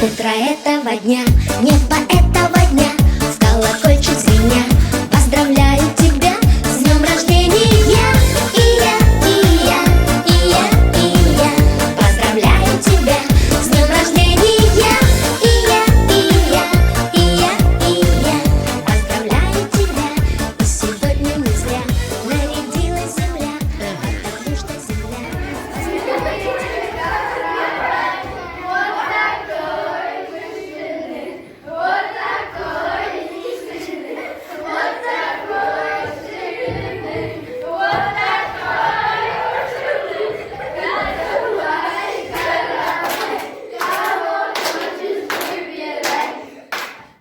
Утро этого дня, небо этого дня, в колокольчик звеня, поздравляю тебя с днем рождения. И я, и я, и я, и я поздравляю тебя с днем рождения. И я, и я, и я, и я поздравляю тебя. И сегодня не зря нарядилась земля, потому что земля.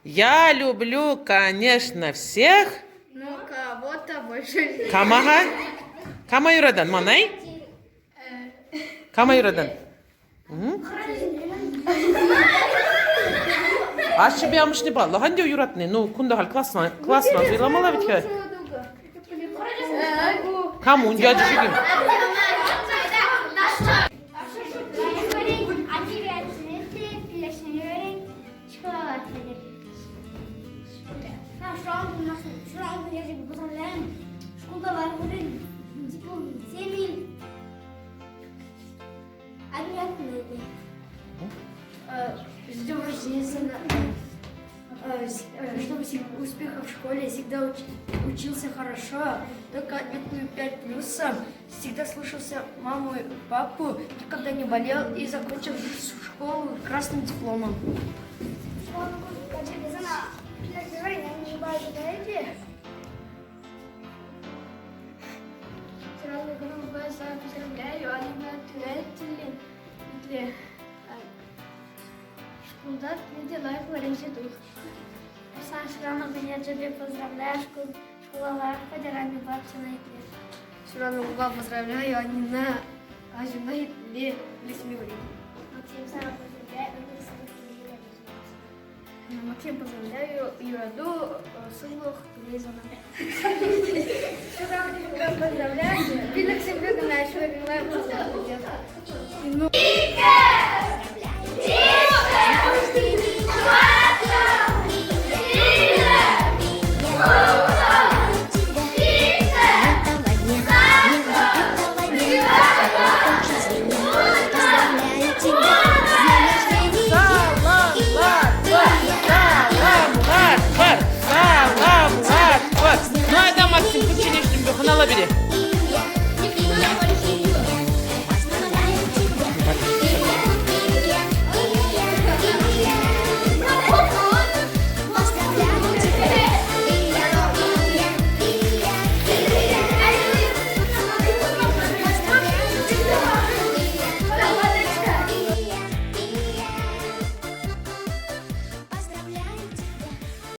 Я люблю, конечно, всех. Но кого-то больше. Камага? Кама юрадан, манай? Кама юрадан? Ашшӗпе амӑшне паллӑ ӗнтӗ юратни. Ну, кунта халь классно, классно суйламалла вӗт-ха. Кам ун ячӗ ҫук-им? С днем рождения, чтобы успехов в школе, всегда учился хорошо, только отметную 5 плюсом, всегда слушался маму и папу, никогда не болел и закончил школу красным дипломом. Шкулта питӗ лайӑх вӗренсе тух. Сашӑна тебе поздравляю, школа лайӑх пӗтернӗ бабсена итле. Шуранова поздравляю, Анина, Ажина итле, Лесмиурин. Максим Сара поздравляю, Максим поздравляю, Юраду, сывлӑх, Лизана. Поздравляю, Пилик Сембегана, Саламлатпӑр! Саламлатпӑр! Ну, айда, Максим, кучченеҫ хӑнала пире.